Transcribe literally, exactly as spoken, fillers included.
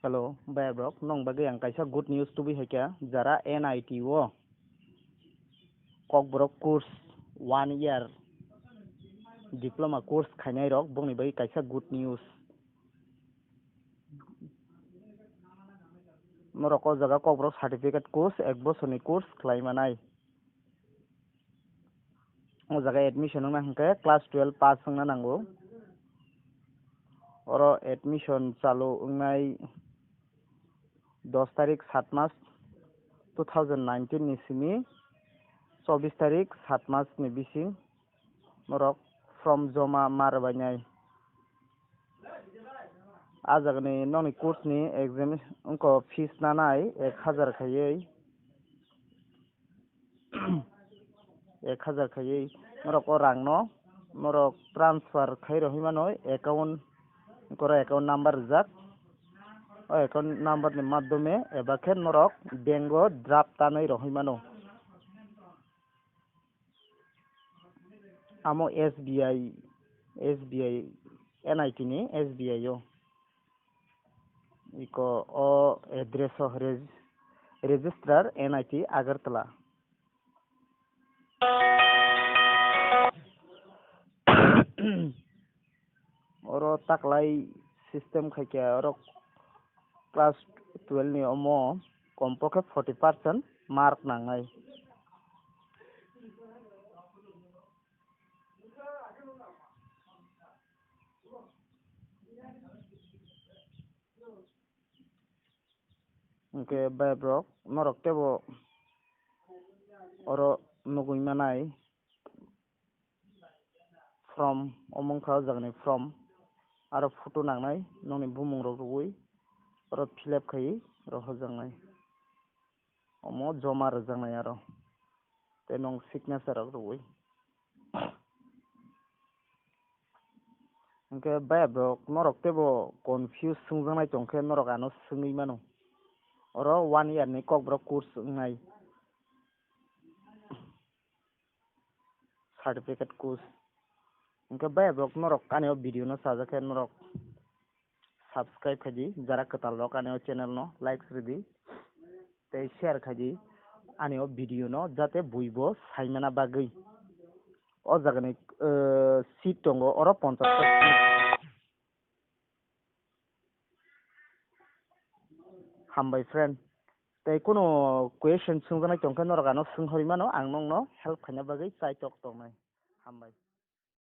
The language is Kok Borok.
Hello, bhai rok, nong bagwi ang kaisa good news tubui hai kha, jara N I T o Kokborok course one year diploma course khainai rok, bongni bagwi kaisa good news. Norok o jaga Kokborok certificate course, ek bosorni course khlai manai. O jaga admission wngna hwnkhe class twelve pass wngna nango. Oro admission chalu wngnai dos tarik sat mas two thousand nineteen ni simi chobbish tarik sat mas ni bising norok form joma ma rwbainai. A jagani nokni course ni exam wngkha fees nanai ek hajar khaiwi. Ek hajar khaiwi norok o rang no norok transfer khai rohoi mano account, koro account number rijak. O account number ni madhyome eba khe norok bank o draft tanwi rohoi mano. Amo S B I, S B I, N I T ni S B I o. Iko o address o reg-, registrar N I T Agartala. Oro taklai system khaikha, oro class twelve ni omo kompokhe forty percent mark nangnai. Hwnkhe bhai rok, norok teibo oro nugwi manai form, omo wngkha o jagani form, aro photo nangnai nokni bumung rok rwui oro fill up khaiwi rohorjaknai. Omo joma rwjaknai aro tei nwng signature rok rwui. Hwnkhe bhai rok, norok teibo confuse swngjaknai tongkhe norok ano swngwi mano. Oro one year ni Kokborok course wngnai. Certificate course. Hwnkhe bhai rok, norok ani o video no chajak khe norok subscribe khaidi, jara kwtal rok ani o channel no likes ridi tei share khaidi ani o video no, jate buibo saimana bagwi. O jagani, eh, seat tongo oro ponchash ta seat. Hambai friend. Tei kunu question swngjaknai tongkhe norok ano swnghorwi mano, ang nokno help khaina bagwi chaitok tongnai. Hambai.